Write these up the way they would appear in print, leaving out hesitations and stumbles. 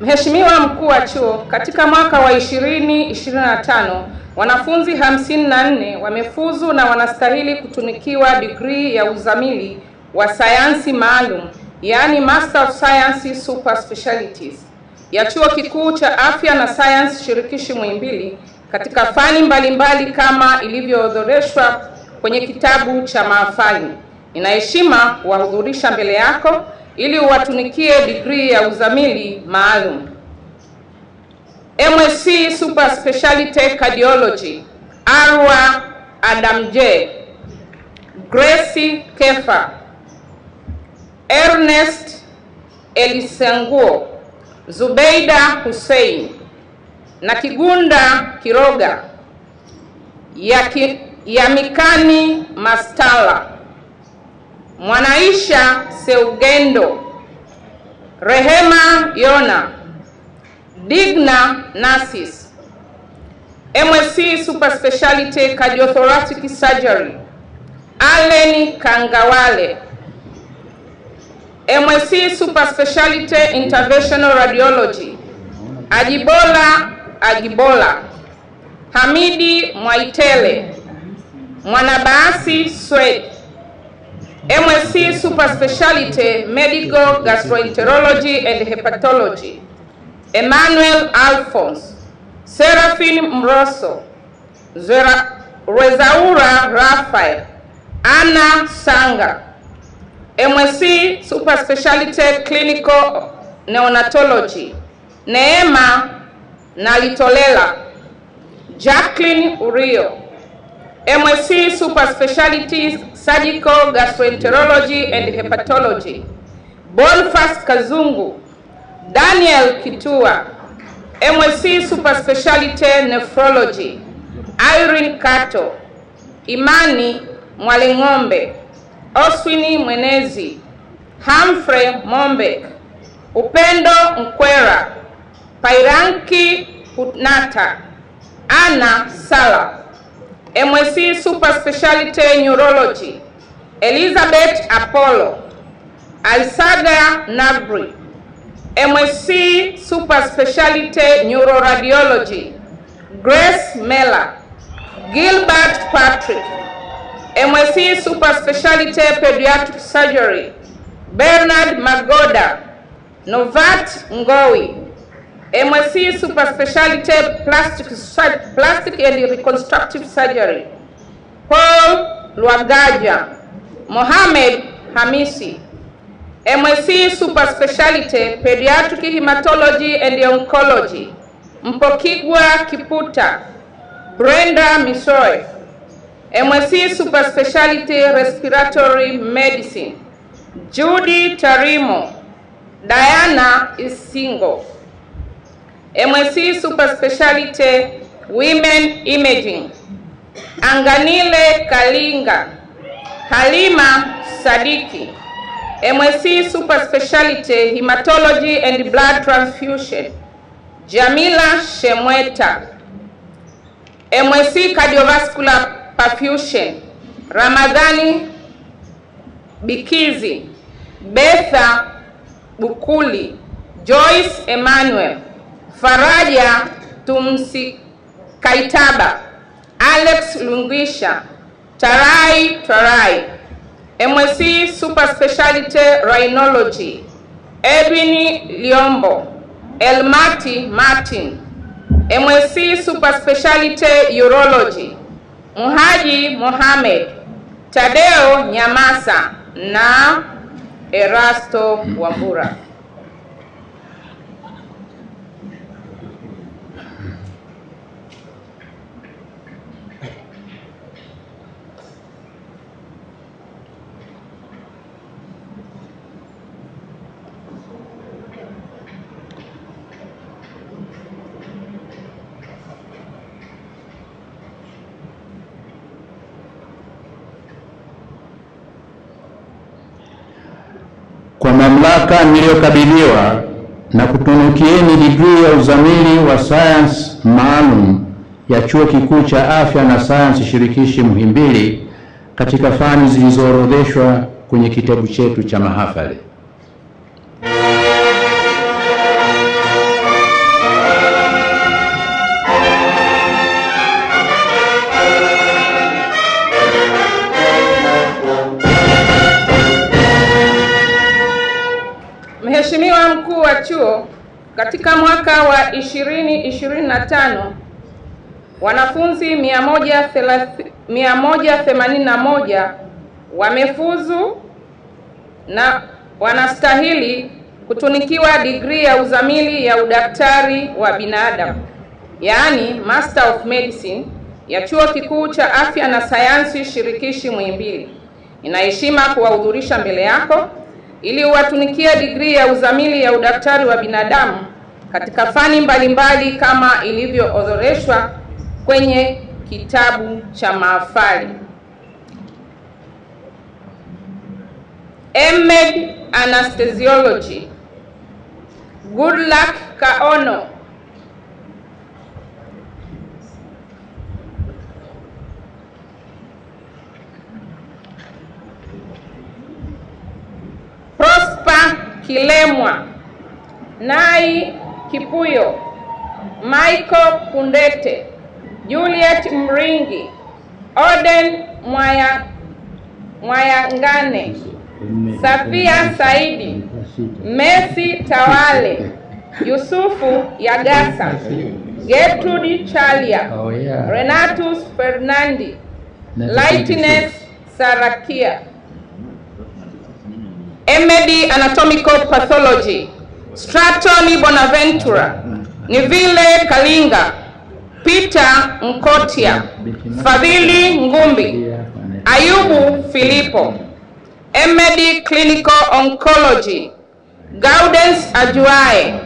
Mheshimiwa Mkuu wa Chuo, katika mwaka wa 2025 wanafunzi 54 wamefuzu na wanastahili kutunikiwa digrii ya uzamili wa sayansi maalum, yaani Master of Science Super Specialties ya Chuo Kikuu cha Afya na Sayansi Shirikishi Muhimbili katika fani mbalimbali kama ilivyoorodheshwa kwenye kitabu cha mahafali. Nina heshima kuwahudhurisha mbele yako ili uwatunikie digrii ya uzamili maalum. MSc Super Speciality Cardiology, Arwa Adamje, Gracie Kefa, Ernest Elisenguo, Zubeida Hussein na Kigunda Kiroga, Yamikani Mastala, Mwanaisha Seugendo, Rehema Yona, Digna Nasis. MSc Super Speciality Cardiothoracic Surgery, Allen Kangawale. MSc Super Speciality Interventional Radiology, Ajibola Ajibola, Hamidi Mwaitele, Mwanabaasi Swed. MSc Super Speciality Medical Gastroenterology and Hepatology, Emmanuel Alphonse, Seraphine Mroso, Rezaura Raphael, Anna Sanga. MSc Super Speciality Clinical Neonatology, Neema Nalitolela, Jacqueline Urio. MSc Super Speciality Surgical Gastroenterology and Hepatology, Bonfas Kazungu, Daniel Kitua. MSc Super Speciality Nephrology, Irene Kato, Imani Mwaleng'ombe, Oswini Mwenezi, Humphrey Mombek, Upendo Nkwera, Pairanki Putnata, Anna Sala. MSc Super Speciality Neurology, Elizabeth Apollo, Alsaga Nagri. MSc Super Speciality Neuroradiology, Grace Mela, Gilbert Patrick. MSc Super Speciality Pediatric Surgery, Bernard Magoda, Novat Ngowi. MSc Super Speciality Plastic and Reconstructive Surgery, Paul Luagaja, Mohamed Hamisi. MSc Super Speciality Pediatric Hematology and Oncology, Mpokigwa Kiputa, Brenda Misoy. MSc Super Speciality Respiratory Medicine, Judy Tarimo, Diana Isingo. MSc Super Speciality Women Imaging, Anganile Kalinga, Halima Sadiki. MSc Super Speciality Hematology and Blood Transfusion, Jamila Shemweta. MSc Cardiovascular Perfusion, Ramadhani Bikizi, Betha Bukuli, Joyce Emmanuel, Faraja Tumsi Kaitaba, Alex Lungisha, Tarai Tarai. MSc Super Speciality Rhinology, Edwin Liombo, Elmati Martin. MSc Super Speciality Urology, Muhaji Mohamed, Tadeo Nyamasa na Erasto Wambura. Kwa mamlaka niliyokabidhiwa na kutunukieni digrii ya uzamili wa sayansi maalum ya Chuo Kikuu cha Afya na Sayansi Shirikishi Muhimbili katika fani zilizoorodheshwa kwenye kitabu chetu cha mahafali. Mkuu wa Chuo, katika mwaka wa 2025 wanafunzi 181 wamefuzu na wanastahili kutunikiwa digrii ya uzamili ya udaktari wa binadamu, yaani Master of Medicine ya Chuo Kikuu cha Afya na Sayansi Shirikishi Muhimbili. Nina heshima kuwahudhurisha mbele yako ili uwatunikie digrii ya uzamili ya udaktari wa binadamu katika fani mbalimbali kama ilivyoorodheshwa kwenye kitabu cha mahafali. M.Med Anesthesiology, Goodluck Kaono. Prosper Kilemwa, Nai Kipuyo, Michael Kundete, Juliet Mringi, Oden Mwayangane, Safia Saidi, Messi Tawale, Yusufu Yagasa, Gertrude Chalia, Renatus Fernandi, Lightness Sarakia. M.Ed Anatomical Pathology, Straton Bonaventura, Nivile Kalinga, Peter Nkotia, Fadhili Ngumbi, Ayubu Filipo. M.Ed Clinical Oncology, Gaudens Ajuae,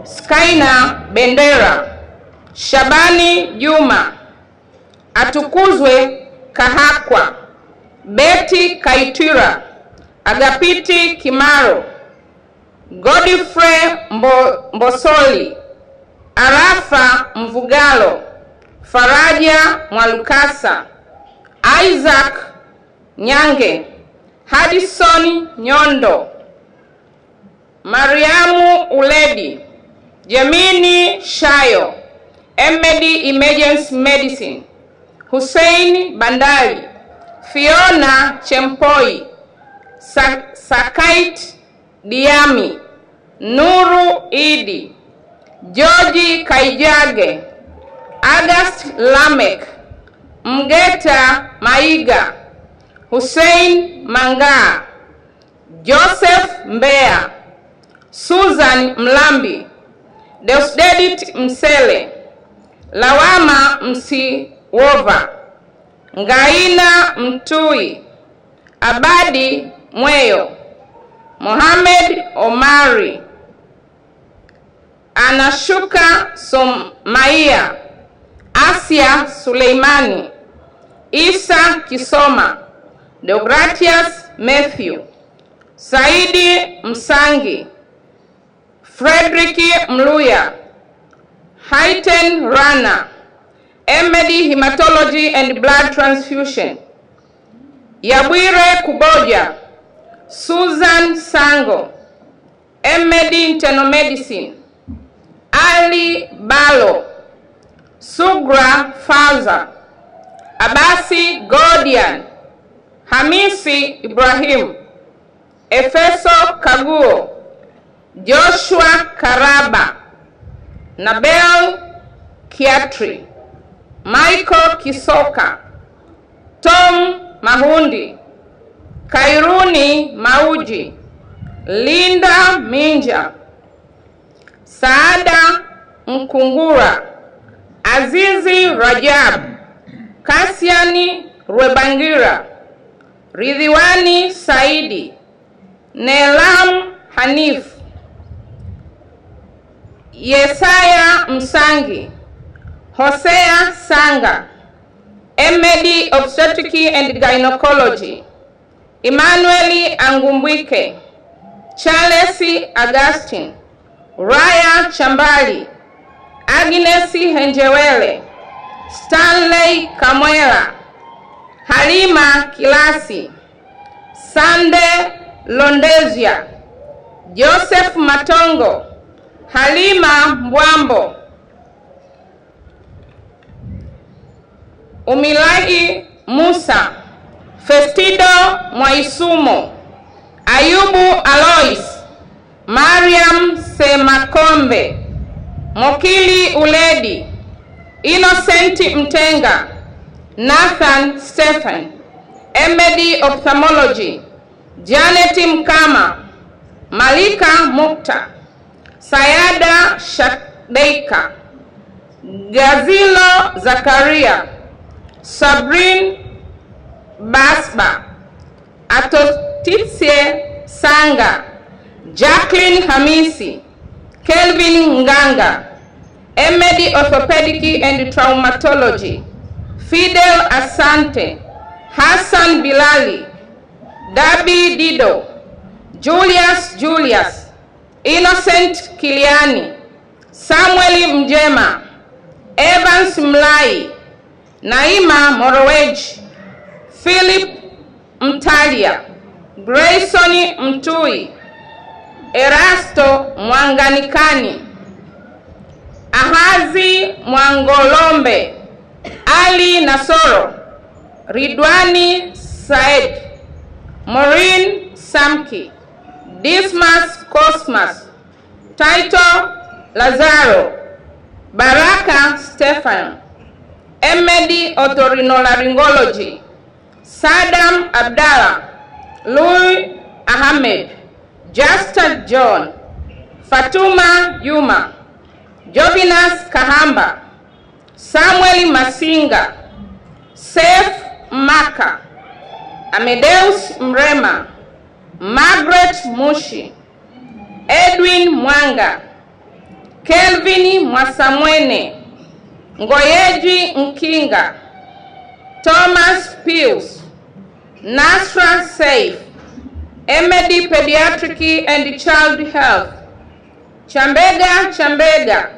Skaina Bendera, Shabani Juma, Atukuzwe Kahakwa, Betty Kaitira, Agapiti Kimaro, Godfrey Mbosoli, Arafa Mvugalo, Faraja Mwalukasa, Isaac Nyange, Hadison Nyondo, Mariamu Uledi, Jemini Shayo, M.Ed Emergency Medicine, Hussein Bandari, Fiona Chempoi, Sakait Diami, Nuru Idi, George Kaijage, August Lamek, Mgeta Maiga, Hussein Manga, Joseph Mbea, Susan Mlambi, Deusdedit Msele, Lawama Msiwova, Ngaina Mtui, Abadi Mweyo, Mohamed Omari, Anashuka Somaia, Asia Suleimani, Isa Kisoma, Deogratias Matthew, Saidi Msangi, Frederick Mluya, Haiten Rana, M.Ed Hematology and Blood Transfusion, Yabwire Kuboja, Susan Sango, M.Ed Internal Medicine, Ali Balo, Sugra Faza, Abasi Godian, Hamisi Ibrahim, Efeso Kaguo, Joshua Karaba, Nabel Kiatri, Michael Kisoka, Tom Mahundi, Kairuni Mauji, Linda Minja, Saada Mkungura, Azizi Rajab, Kasiani Rwebangira, Ridhiwani Saidi, Nelam Hanif, Yesaya Msangi, Hosea Sanga, M.Ed Obstetric and Gynecology, Emmanuel Angumbwike, Charles Augustine, Raya Chambali, Agnes Henjewele, Stanley Kamwela, Halima Kilasi, Sande Londezia, Joseph Matongo, Halima Mbwambo, Umilai Musa, Festido Mwaisumo, Ayubu Alois, Mariam Semakombe, Mokili Uledi, Innocent Mtenga, Nathan Stephen, Emedi Ophthalmology, Janet Mkama, Malika Mukta, Sayada Shadeika, Gazilo Zakaria, Sabrin Basba, Atotitsie Sanga, Jacqueline Hamisi, Kelvin Nganga, Emedi Orthopedic and Traumatology, Fidel Asante, Hassan Bilali, Dabi Dido, Julius Julius, Innocent Kiliani, Samuel Mjema, Evans Mlai, Naima Morowej, Philip Mtalia, Grayson Mtui, Erasto Mwanganikani, Ahazi Mwangolombe, Ali Nasoro, Ridwani Said, Maureen Samki, Dismas Cosmas, Tito Lazaro, Baraka Stefan, Emedi Otorhinolaryngology, Sadam Abdallah, Louis Ahmed, Justa John, Fatuma Juma, Jovinas Kahamba, Samuel Masinga, Sef Maka, Amedeus Mrema, Margaret Mushi, Edwin Mwanga, Kelvin Mwasamwene, Ngoyeji Nkinga, Thomas Pius, Nasra Saif, Emedi Pediatric and Child Health, Chambega Chambega,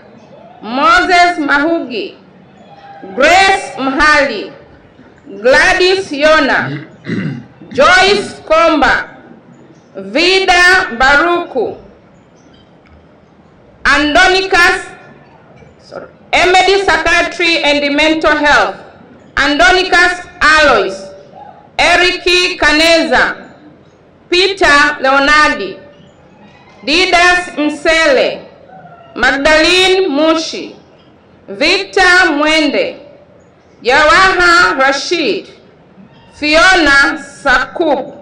Moses Mahugi, Grace Mhali, Gladys Yona, Joyce Komba, Vida Baruku, Andonicus, Emedi Psychiatry and Mental Health, Andonicus Alois, Eriki Kaneza, Peter Leonardi, Didas Msele, Magdalene Mushi, Victor Mwende, Jawaha Rashid, Fiona Sakub,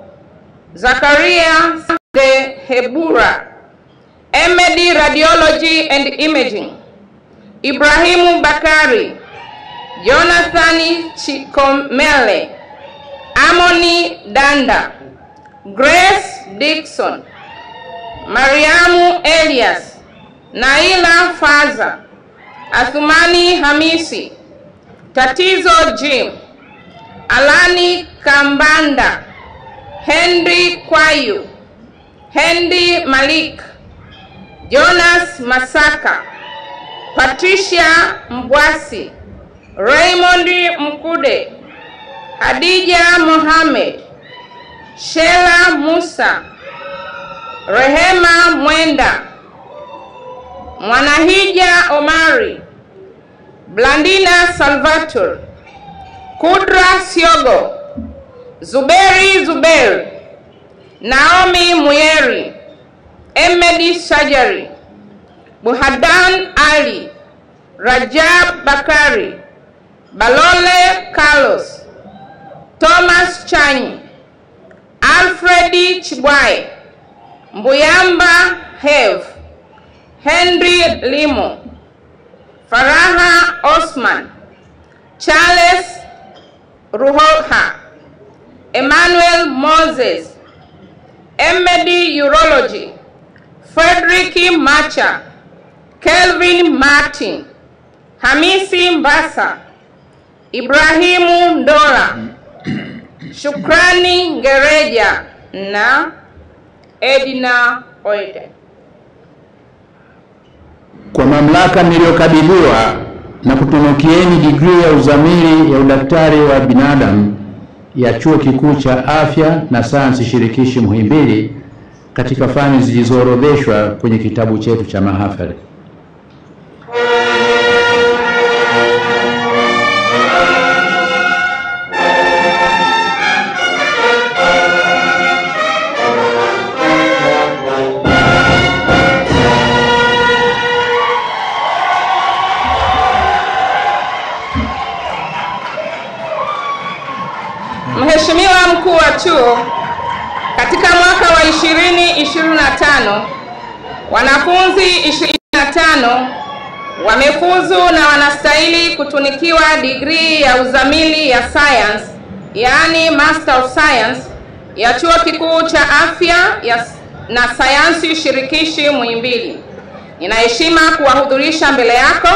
Zakaria De Hebura, Emedi Radiology and Imaging, Ibrahimu Bakari, Jonathan Chikomele, Amoni Danda, Grace Dixon, Mariamu Elias, Naila Faza, Athumani Hamisi, Tatizo Jim, Alani Kambanda, Henry Kwayu, Henry Malik, Jonas Masaka, Patricia Mbwasi, Raymond Mkude, Hadija Mohamed, Shela Musa, Rehema Mwenda, Mwanahija Omari, Blandina Salvatore, Kudra Siogo, Zuberi Zuberi, Naomi Muyeri, Emedi Shajari, Buhadan Ali, Rajab Bakari, Balole Carlos, Thomas Chanyi, Alfredi Chibwai, Mbuyamba Hev, Henry Limo, Faraha Osman, Charles Ruhoha, Emmanuel Moses, Emedi Urology, Frederick Macha, Kelvin Martin, Hamisi Mbasa, Ibrahimu Ndola, Shukrani Ngereja na Edna Oide. Kwa mamlaka niliyokabidhiwa na kutunukieni digrii ya uzamili ya udaktari wa binadamu ya Chuo Kikuu cha Afya na Sayansi Shirikishi Muhimbili katika fani zilizoorodheshwa kwenye kitabu chetu cha mahafali. chuo, katika mwaka wa 2025 wanafunzi 25 wamefuzu na wanastahili kutunikiwa digrii ya uzamili ya science, yaani Master of Science ya Chuo Kikuu cha Afya na Sayansi Shirikishi Muhimbili. Nina heshima kuwahudhurisha mbele yako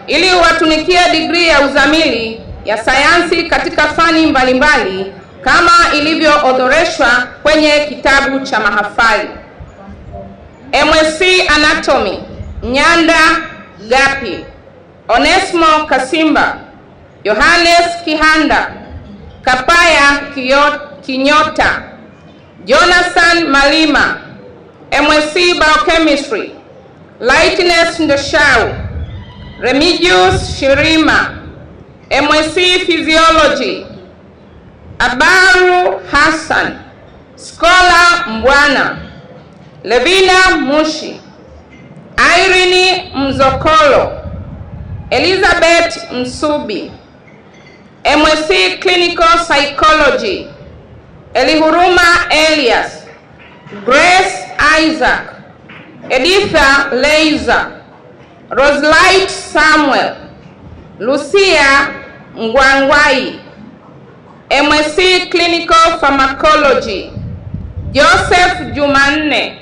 ili uwatunikie digrii ya uzamili ya sayansi katika fani mbalimbali kama ilivyoorodheshwa kwenye kitabu cha mahafali. MSc Anatomy, Nyanda Gapi, Onesmo Kasimba, Johannes Kihanda, Kapaya Kinyota, Jonathan Malima. MSc Biochemistry, Lightness Ndoshau, Remigius Shirima. MSc Physiology, Abaru Hassan, Scholar Mbwana, Levina Mushi, Irene Mzokolo, Elizabeth Msubi. MSc Clinical Psychology, Elihuruma Elias, Grace Isaac, Editha Leiza, Roselight Samuel, Lucia Ngwangwai. MSc Clinical Pharmacology, Joseph Jumanne,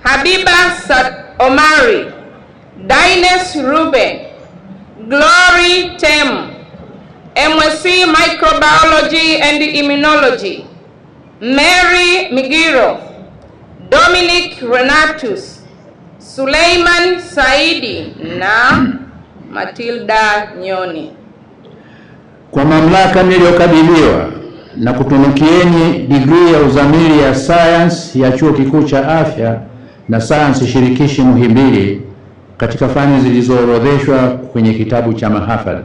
Habiba Omari, Dines Ruben, Glory Tem. MSc Microbiology and Immunology, Mary Migiro, Dominic Renatus, Suleiman Saidi na Matilda Nyoni. Kwa mamlaka niliyokabidhiwa na kutunukieni digrii ya uzamili ya sayansi ya Chuo Kikuu cha Afya na Sayansi Shirikishi Muhimbili katika fani zilizoorodheshwa kwenye kitabu cha mahafali.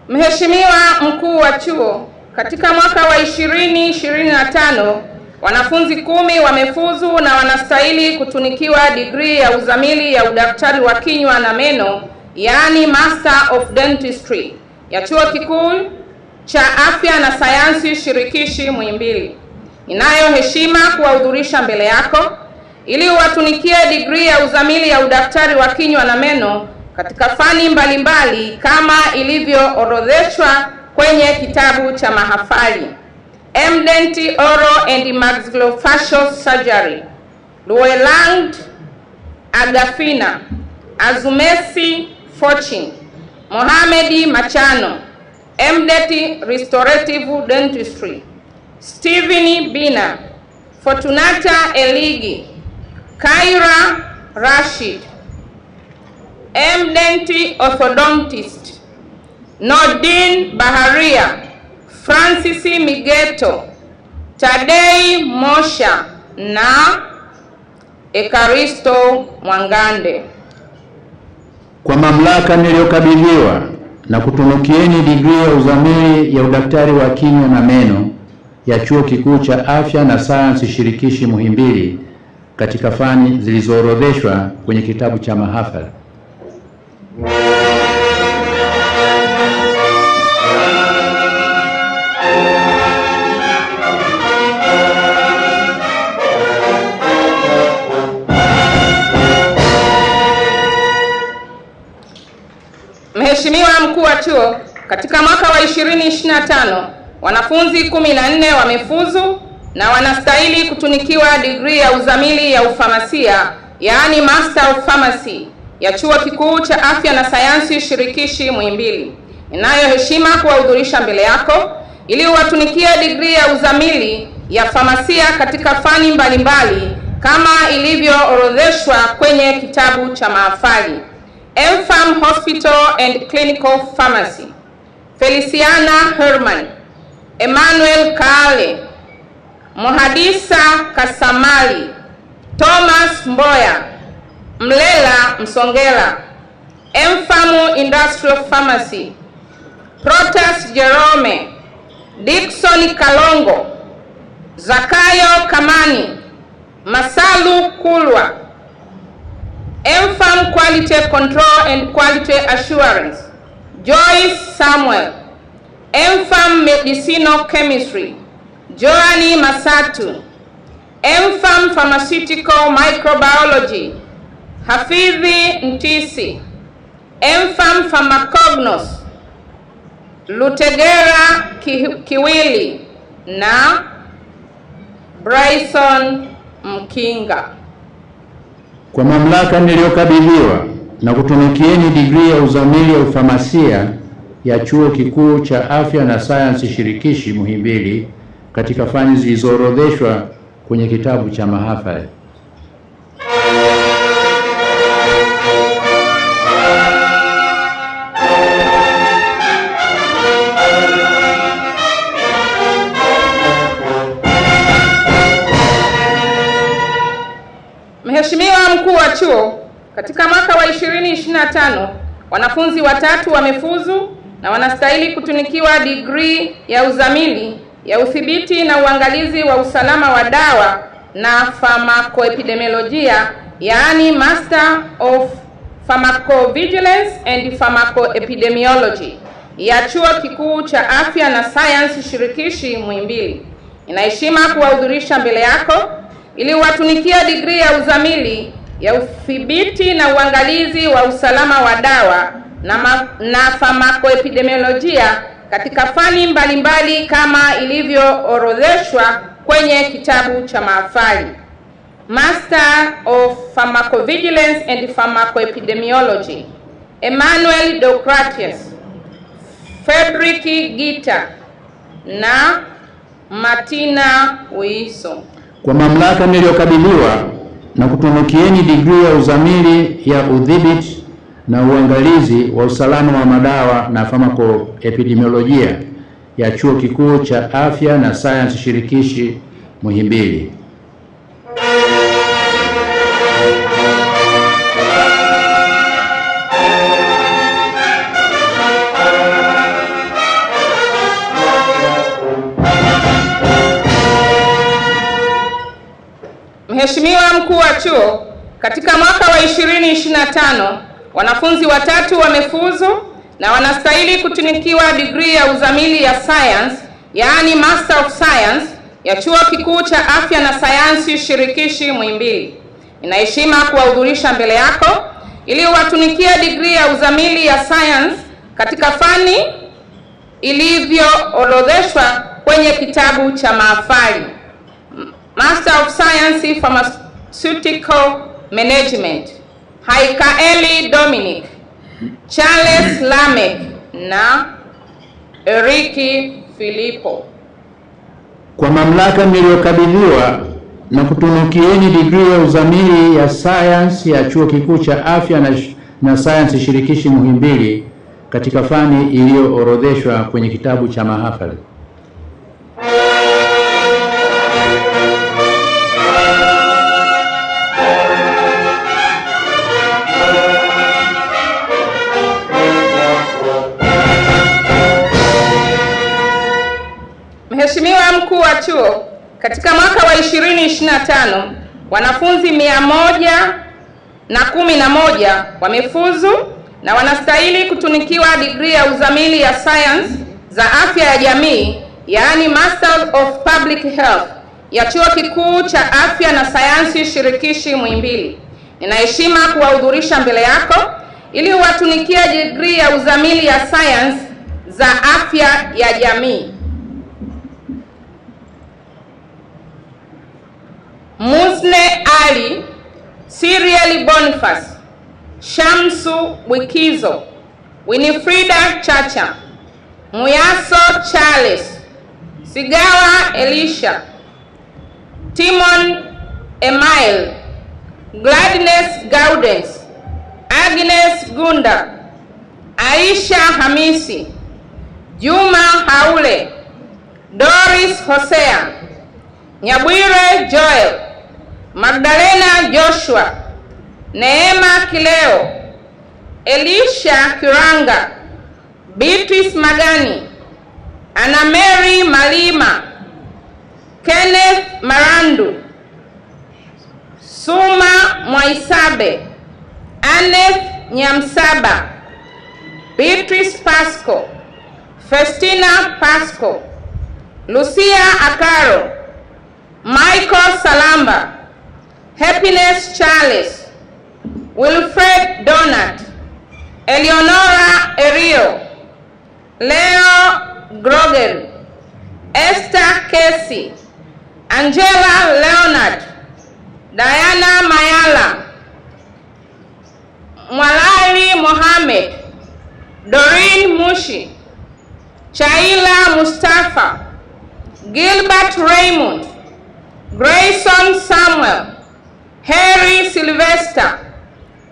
Mheshimiwa Mkuu wa Chuo, katika mwaka wa 2025 wanafunzi 10 wamefuzu na wanastahili kutunikiwa digrii ya uzamili ya udaktari wa kinywa na meno, yaani Master of Dentistry ya Chuo Kikuu cha Afya na Sayansi Shirikishi Muhimbili. Ninayo heshima kuwahudhurisha mbele yako ili uwatunikie digrii ya uzamili ya udaktari wa kinywa na meno katika fani mbalimbali kama ilivyoorodheshwa kwenye kitabu cha mahafali. MDent Oral and Maxillofacial Surgery, Lueland Agafina, Azumesi Fortune, Mohamed Machano. MDent Restorative Dentistry, Stephen Bina, Fortunata Eligi, Kaira Rashid. MDent Orthodontist, Nordin Baharia, Francis Migeto, Tadei Mosha na Ekaristo Mwangande. Kwa mamlaka niliyokabidhiwa na kutunukieni digrii ya uzamili ya udaktari wa kinywa na meno ya Chuo Kikuu cha Afya na Sayansi Shirikishi Muhimbili katika fani zilizoorodheshwa kwenye kitabu cha mahafali. Mheshimiwa Mkuu wa Chuo, katika mwaka wa 2025 wanafunzi 14 wamefuzu na wanastahili kutunikiwa digrii ya uzamili ya ufamasia, yaani Master of Pharmacy ya Chuo Kikuu cha Afya na Sayansi Shirikishi Muhimbili. Ninayo heshima kuwahudhurisha mbele yako ili uwatunikie digrii ya uzamili ya famasia katika fani mbalimbali kama ilivyoorodheshwa kwenye kitabu cha mahafali. MPharm Hospital and Clinical Pharmacy, Feliciana Herman, Emmanuel Kaale, Mohadisa Kasamali, Thomas Mboya, Mlela Msongela. MPharm Industrial Pharmacy, Protas Jerome, Dickson Kalongo, Zakayo Kamani, Masalu Kulwa. MPharm Quality Control and Quality Assurance, Joyce Samuel. MPharm Medicinal Chemistry, Joanny Masatu. MPharm Pharmaceutical Microbiology, Hafidhi Mtisi. MPharm Pharmacognos, Lutegera Kiwili na Bryson Mkinga. Kwa mamlaka niliyokabidhiwa na kutunukieni digrii ya uzamili ya ufamasia ya Chuo Kikuu cha Afya na Sayansi Shirikishi Muhimbili katika fani zilizoorodheshwa kwenye kitabu cha mahafali. Mheshimiwa Mkuu wa Chuo, katika mwaka wa 2025 wanafunzi watatu wamefuzu na wanastahili kutunikiwa digrii ya uzamili ya udhibiti na uangalizi wa usalama wa dawa na pharmacoepidemiolojia, yaani Master of Pharmacovigilance and Pharmacoepidemiology ya Chuo Kikuu cha Afya na Sayansi Shirikishi Muhimbili. Nina heshima kuwahudhurisha mbele yako ili watunikia digrii ya uzamili ya udhibiti na uangalizi wa usalama wa dawa na pharmacoepidemiolojia katika fani mbalimbali kama ilivyoorodheshwa kwenye kitabu cha mahafali. Master of Pharmacovigilance and Pharmacoepidemiology, Emmanuel Deogratius, Frederick Gita na Martina Uiso. Kwa mamlaka niliyokabidhiwa na kutunukieni digrii ya uzamili ya udhibiti na uangalizi wa usalama wa madawa na pharmacoepidemiolojia ya Chuo Kikuu cha Afya na Sayansi Shirikishi Muhimbili. Mheshimiwa Mkuu wa Chuo, katika mwaka wa 2025 wanafunzi watatu wamefuzu na wanastahili kutunikiwa digrii ya uzamili ya Science, yaani Master of Science ya Chuo Kikuu cha Afya na Sayansi Shirikishi Muhimbili. Nina heshima kuwahudhurisha mbele yako ili watunikie digrii ya uzamili ya Science katika fani ilivyoorodheshwa kwenye kitabu cha mahafali. Master of Science Pharmaceutical Management, Haikaeli Dominic, Charles Lamek na Eriki Filippo. Kwa mamlaka niliyokabidhiwa na kutunukieni digrii ya uzamili ya Science ya Chuo Kikuu cha Afya na Sayansi Shirikishi Muhimbili katika fani iliyoorodheshwa kwenye kitabu cha mahafali. Mheshimiwa Mkuu wa Chuo, katika mwaka wa 2025 wanafunzi 111 wamefuzu na wanastahili kutunikiwa digrii ya uzamili ya Science za Afya ya Jamii, yaani Master of Public Health ya Chuo Kikuu cha Afya na Sayansi Shirikishi Muhimbili. Nina heshima kuwahudhurisha mbele yako ili watunikie digrii ya uzamili ya Science za Afya ya Jamii. Musne Ali, Cyril Boniface, Shamsu Bwikizo, Winifrida Chacha, Muyaso Charles, Sigawa Elisha, Timon Emile, Gladness Gaudens, Agnes Gunda, Aisha Hamisi, Juma Haule, Doris Hosea, Nyabwire Joel, Magdalena Joshua, Neema Kileo, Elisha Kiranga, Beatrice Magani, Anna Mary Malima, Kenneth Marandu, Suma Mwaisabe, Aneth Nyamsaba, Beatrice Pasco, Festina Pasco, Lucia Akaro, Michael Salamba, Happiness Charles, Wilfred Donat, Eleonora Erio, Leo Grogel, Esther Casey, Angela Leonard, Diana Mayala, Mwalali Mohamed, Doreen Mushi, Chaila Mustafa, Gilbert Raymond, Grayson Samuel, Harry Sylvester,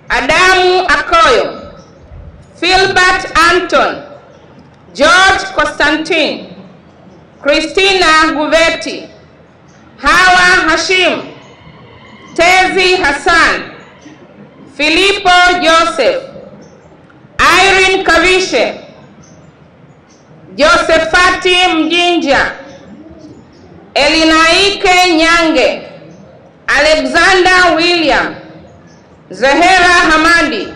Adamu Akoyo, Philbert Anton, George Constantine, Christina Guvetti, Hawa Hashim, Tezi Hassan, Filippo Joseph, Irene Kavishe, Josephati Mjinja, Elinaike Nyange, Alexander William, Zahera Hamadi,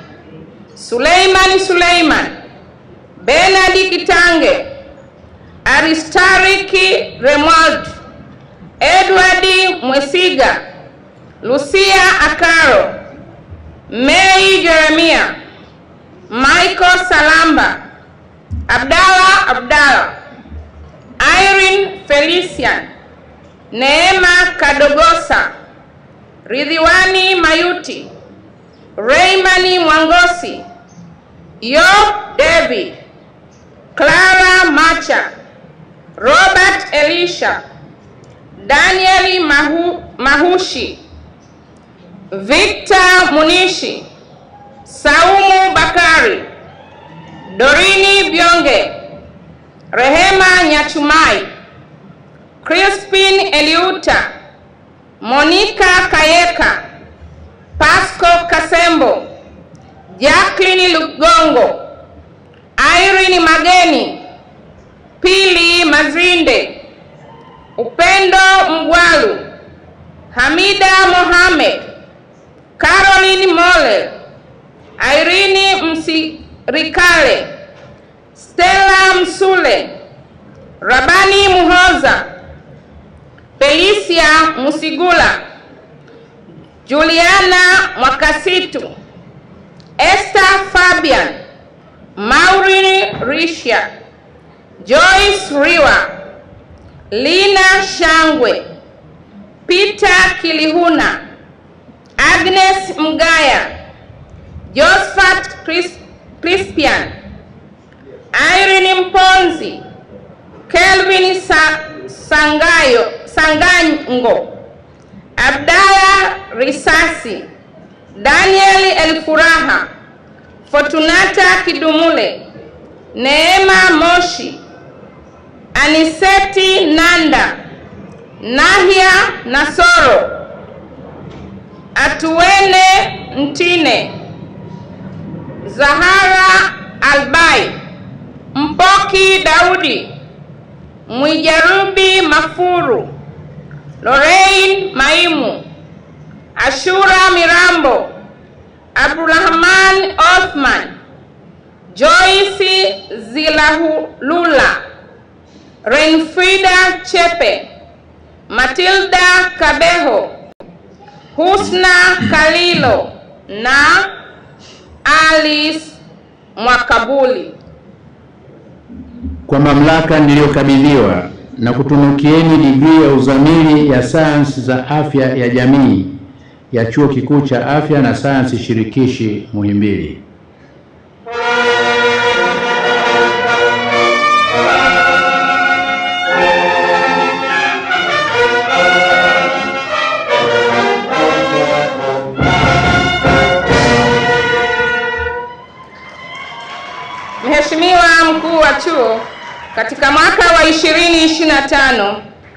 Suleiman Suleiman, Bernard Kitange, Aristariki Remold, Edward Mwesiga, Lucia Akaro, May Jeremia, Michael Salamba, Abdallah Abdallah, Irene Felician, Neema Kadogosa, Ridhiwani Mayuti, Raymani Mwangosi, Yob David, Clara Macha, Robert Elisha, Daniel Mahushi, Victor Munishi, Saumu Bakari, Dorini Byonge, Rehema Nyachumai, Crispin Eliuta, Monica Kayeka, Pasco Kasembo, Jacqueline Lugongo, Irene Mageni, Pili Mazinde, Upendo Mgwalu, Hamida Mohamed, Caroline Mole, Irene Msirikale, Stella Msule, Rabani Muhoza, Felicia Musigula, Juliana Mwakasitu, Esther Fabian, Maureen Risha, Joyce Riwa, Lina Shangwe, Peter Kilihuna, Agnes Mgaya, Josephat Crispian, Irene Mponzi, Kelvin Sangango, Abdalla Risasi, Daniel Elfuraha, Fortunata Kidumule, Neema Moshi, Aniseti Nanda, Nahia Nasoro, Atuene Ntine, Zahara Albai, Mpoki Daudi, Mwijarubi Mafuru, Lorraine Maimu, Ashura Mirambo, Abdulrahman Othman, Joyce Zilahulula, Renfrida Chepe, Matilda Kabeho, Husna Kalilo na Alice Mwakabuli. Kwa mamlaka niliyokabidhiwa na kutunukieni digrii ya uzamili ya sayansi za afya ya jamii ya Chuo Kikuu cha Afya na Sayansi Shirikishi Muhimbili. Mheshimiwa Mkuu wa Chuo, katika mwaka wa 2025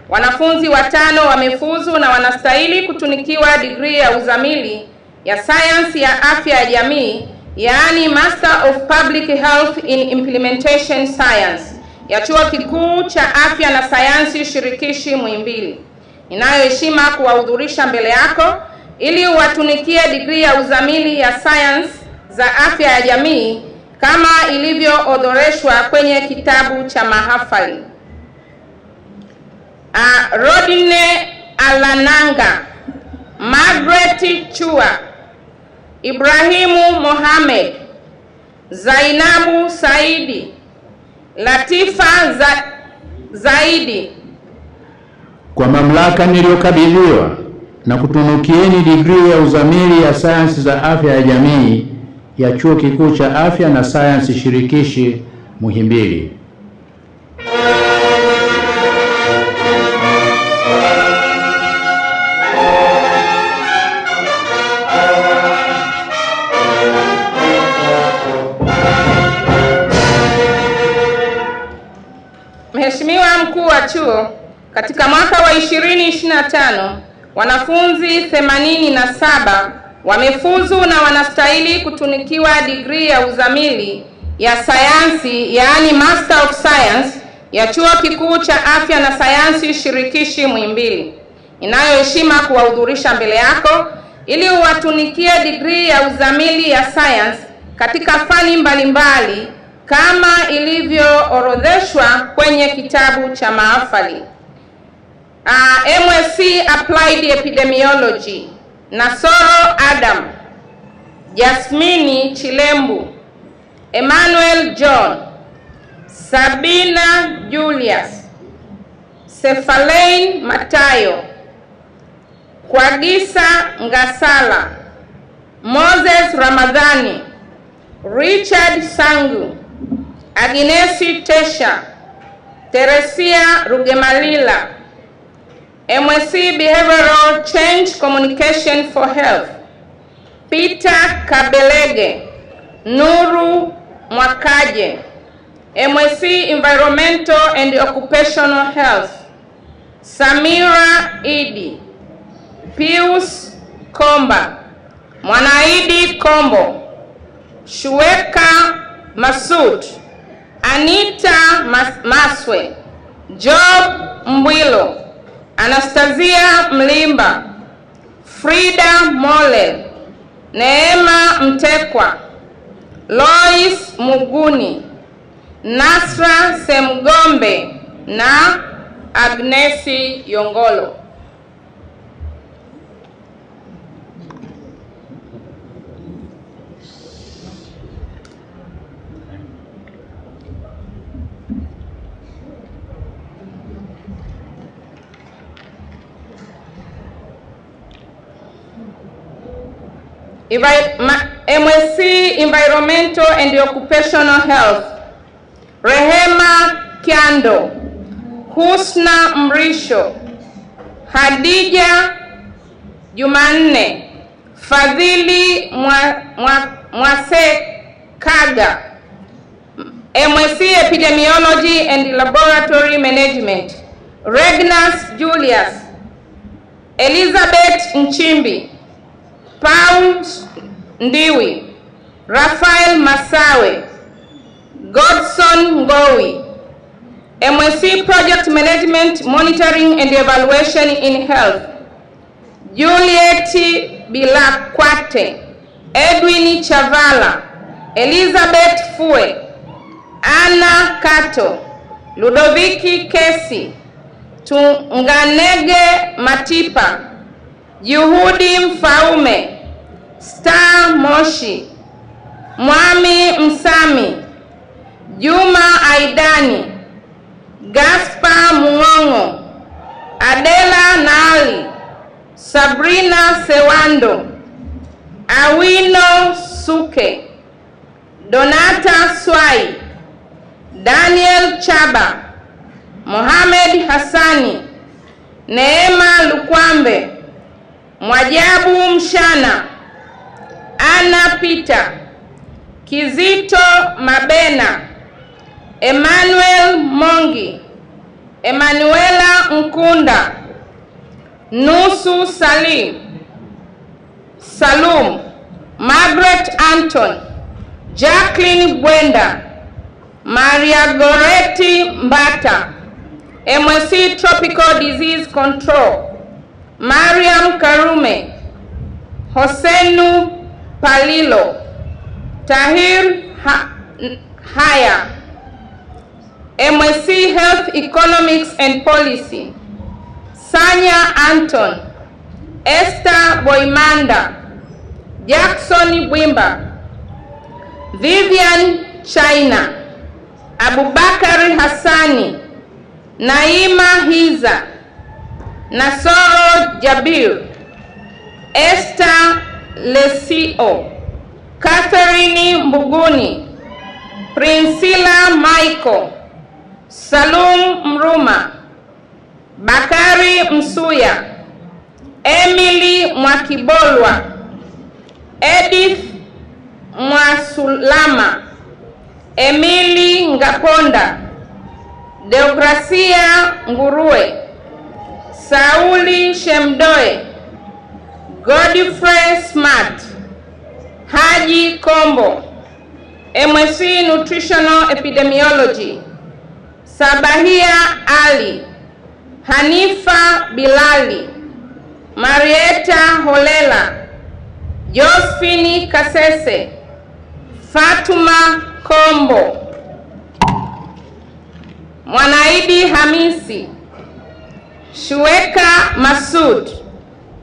wanafunzi watano wamefuzu na wanastahili kutunikiwa digrii ya uzamili ya sayansi ya afya ya jamii yaani Master of Public Health in Implementation Science ya Chuo Kikuu cha Afya na Sayansi Shirikishi Muhimbili. Ninayo heshima kuwahudhurisha mbele yako ili uwatunikie digrii ya uzamili ya sayansi za afya ya jamii kama ilivyoorodheshwa kwenye kitabu cha mahafali. Rodine Alananga, Margaret Chua, Ibrahimu Mohamed, Zainabu Saidi, Latifa Zaidi. Kwa mamlaka niliyokabidhiwa na kutunukieni digrii ya uzamili ya sayansi za afya ya jamii ya Chuo Kikuu cha Afya na Sayansi Shirikishi Muhimbili. Mheshimiwa Mkuu wa Chuo, katika mwaka wa 2025 wanafunzi 87 wamefuzu na wanastahili kutunikiwa digrii ya uzamili ya sayansi, yaani Master of Science ya Chuo Kikuu cha Afya na Sayansi Shirikishi Muhimbili. Ninayo heshima kuwahudhurisha mbele yako ili uwatunikie digrii ya uzamili ya sayansi katika fani mbalimbali kama ilivyoorodheshwa kwenye kitabu cha mahafali. MSc Applied Epidemiology, Nasoro Adam, Jasmini Chilembu, Emmanuel John, Sabina Julius, Sefalain Matayo, Kwagisa Ngasala, Moses Ramadhani, Richard Sangu, Agnesi Tesha, Teresia Rugemalila, MSc Behavioral Change Communication for Health, Peter Kabelege, Nuru Mwakaje, MSc Environmental and Occupational Health, Samira Idi, Pius Komba, Mwanaidi Kombo, Shueka Masud, Anita Maswe, Job Mbwilo, Anastasia Mlimba, Frida Mole, Neema Mtekwa, Lois Muguni, Nasra Semgombe na Agnesi Yongolo. MSc Environmental and Occupational Health, Rehema Kyando, Husna Mrisho, Hadija Jumanne, Fadhili Mwasekaga, MSc Epidemiology and Laboratory Management, Regnus Julius, Elizabeth Nchimbi, Paul Ndiwi, Rafael Masawe, Godson Ngowi, MSc Project Management, Monitoring and Evaluation in Health, Juliet Bilakwate, Edwin Chavala, Elizabeth Fue, Anna Kato, Ludoviki Kesi, Tunganege Matipa, Juhudi Mfaume, Star Moshi, Mwami Msami, Juma Aidani, Gaspar Mungongo, Adela Naali, Sabrina Sewando, Awino Suke, Donata Swai, Daniel Chaba, Mohamed Hassani, Neema Lukwambe, Mwajabu Mshana, Anna Peter, Kizito Mabena, Emmanuel Mongi, Emanuela Nkunda, Nusu Salim, Salum, Margaret Anton, Jacqueline Bwenda, Maria Goretti Mbata, MSc Tropical Disease Control, Mariam Karume, Hosenu Palilo, Tahir Haya, MSc Health Economics and Policy, Sanya Anton, Esther Boimanda, Jackson Bwimba, Vivian China, Abubakari Hassani, Naima Hiza, Nasoro Jabir, Esther Lesio, Catherine Mbuguni, Priscilla Michael, Salum Mruma, Bakari Msuya, Emily Mwakibolwa, Edith Mwasulama, Emily Ngaponda, Deogracia Nguruwe, Sauli Shemdoe, Godfrey Smart, Haji Kombo, MSc Nutritional Epidemiology, Sabahia Ali, Hanifa Bilali, Marieta Holela, Josephine Kasese, Fatuma Kombo, Mwanaidi Hamisi, Shueka Masud,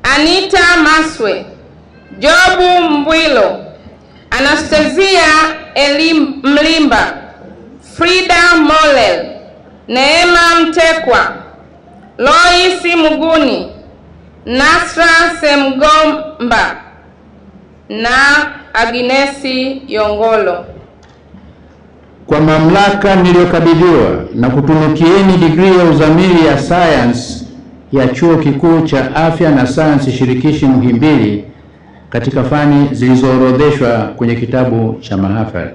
Anita Maswe, Jobu Mbwilo, Anastasia Elim Mlimba, Frida Molel, Neema Mtekwa, Loisi Muguni, Nasra Semgomba na Agnesi Yongolo. Kwa mamlaka niliyokabidhiwa na kutunukieni digrii ya uzamili ya sayansi ya Chuo Kikuu cha Afya na Sayansi Shirikishi Muhimbili katika fani zilizoorodheshwa kwenye kitabu cha mahafali.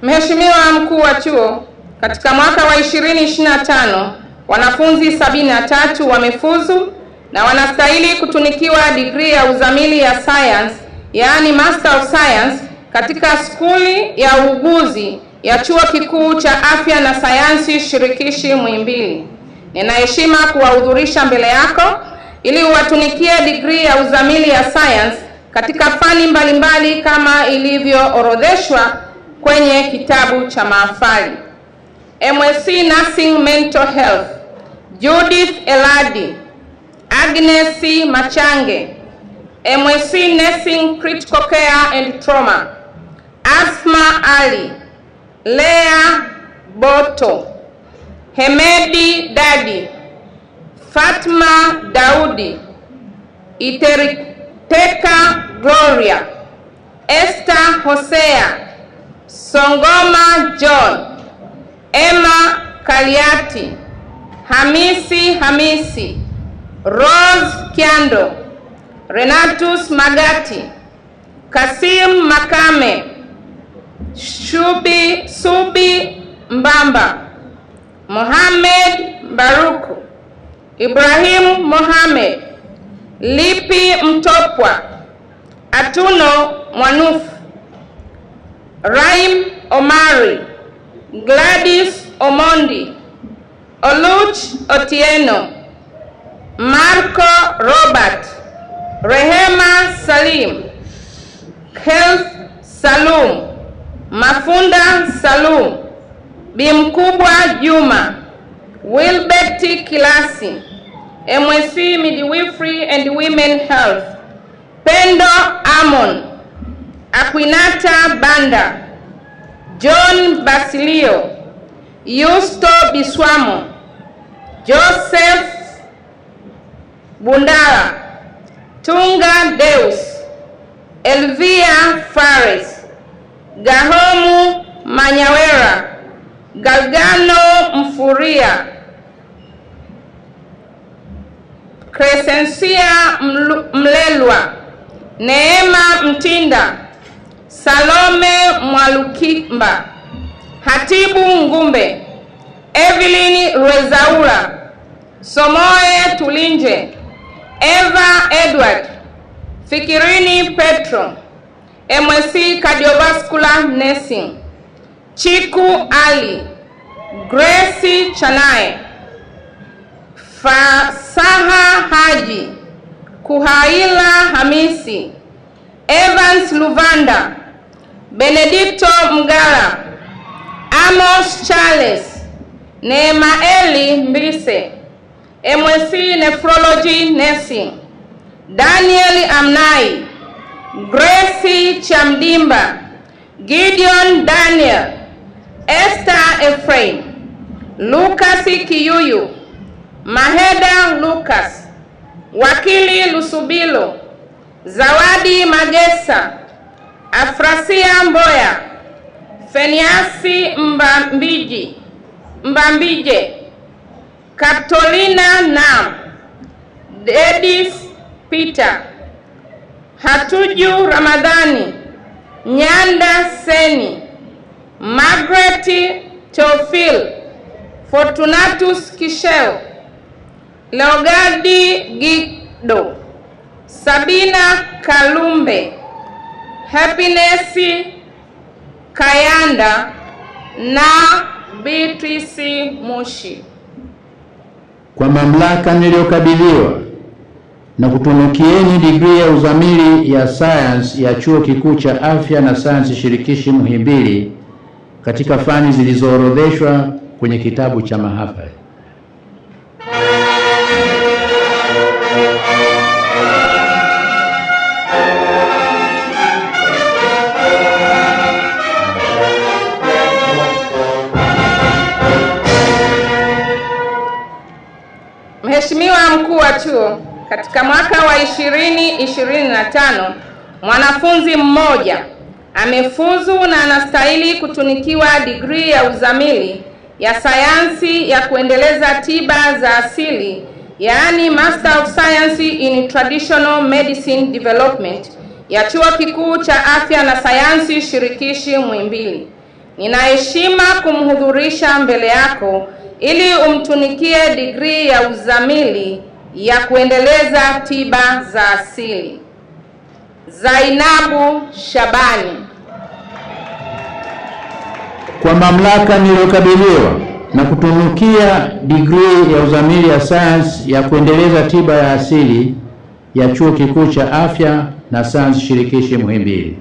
Mheshimiwa Mkuu wa Chuo, katika mwaka wa 2025 wanafunzi 73 wamefuzu na wanastahili kutunikiwa digrii ya uzamili ya science, yaani Master of Science, katika skuli ya uuguzi ya Chuo Kikuu cha Afya na Sayansi Shirikishi Muhimbili. Nina heshima kuwahudhurisha mbele yako ili uwatunikie digrii ya uzamili ya science katika fani mbalimbali kama ilivyoorodheshwa kwenye kitabu cha mahafali. MSc Nursing Mental Health, Judith Eladi, Agnes Machange, MSc Nursing Critical Care and Trauma, Asma Ali, Lea Boto, Hemedi Dadi, Fatma Daudi, Iteriteka Gloria, Esther Hosea, Songoma John, Emma Kaliati, Hamisi Hamisi, Rose Kiando, Renatus Magati, Kasim Makame, Shubi Subi Mbamba, Mohamed Baruku, Ibrahim Mohamed, Lipi Mtopwa, Atuno Mwanufu, Raim Omari, Gladys Omondi, Oluch Otieno, Marco Robert, Rehema Salim, Health Salum, Mafunda Salum, Bimkubwa Juma, Wilbert Kilasi, MSc Midwifery and Women Health, Pendo Amon, Aquinata Banda, John Basilio, Yusto Biswamo, Joseph Bundala, Tunga Deus, Elvia Fares, Gahomu Manyawera, Galgano Mfuria, Crescencia Mlelwa, Neema Mtinda, Salome Mwalukimba, Hatibu Ngumbe, Evelyn Rwezaura, Somoe Tulinje, Eva Edward, Fikirini Petro, MSc Cardiovascular Nursing, Chiku Ali, Grace Chanae, Fasaha Haji, Kuhaila Hamisi, Evans Luvanda, Benedicto Mgala, Amos Charles, Neemaeli Mbise, MSc Nephrology Nursing, Daniel Amnai, Grace Chamdimba, Gideon Daniel, Esther Ephraim, Lucas Kiyuyu, Maheda Lucas, Wakili Lusubilo, Zawadi Magesa, Afrasia Mboya, Feniasi Mbambije, Kaptolina Nam, Dedis Peter, Hatuju Ramadhani, Nyanda Seni, Margaret Teofil, Fortunatus Kishel, Leogadi Gido, Sabina Kalumbe, Happiness Kayanda na Beatrice Mushi. Kwa mamlaka niliyokabidhiwa na kutunukieni digrii ya uzamili ya sayansi ya Chuo Kikuu cha Afya na Sayansi Shirikishi Muhimbili katika fani zilizoorodheshwa kwenye kitabu cha mahafali. Mheshimiwa Mkuu wa Chuo, katika mwaka wa 2025 mwanafunzi mmoja amefuzu na anastahili kutunikiwa digrii ya uzamili ya sayansi ya kuendeleza tiba za asili, yaani Master of Science in Traditional Medicine Development ya Chuo Kikuu cha Afya na Sayansi Shirikishi Muhimbili. Nina heshima kumhudhurisha mbele yako ili umtunikie digrii ya uzamili ya kuendeleza tiba za asili. Zainabu Shabani. Kwa mamlaka niliyokabidhiwa na kutunukia digrii ya uzamili ya sayansi ya kuendeleza tiba ya asili ya Chuo Kikuu cha Afya na Sayansi Shirikishi Muhimbili.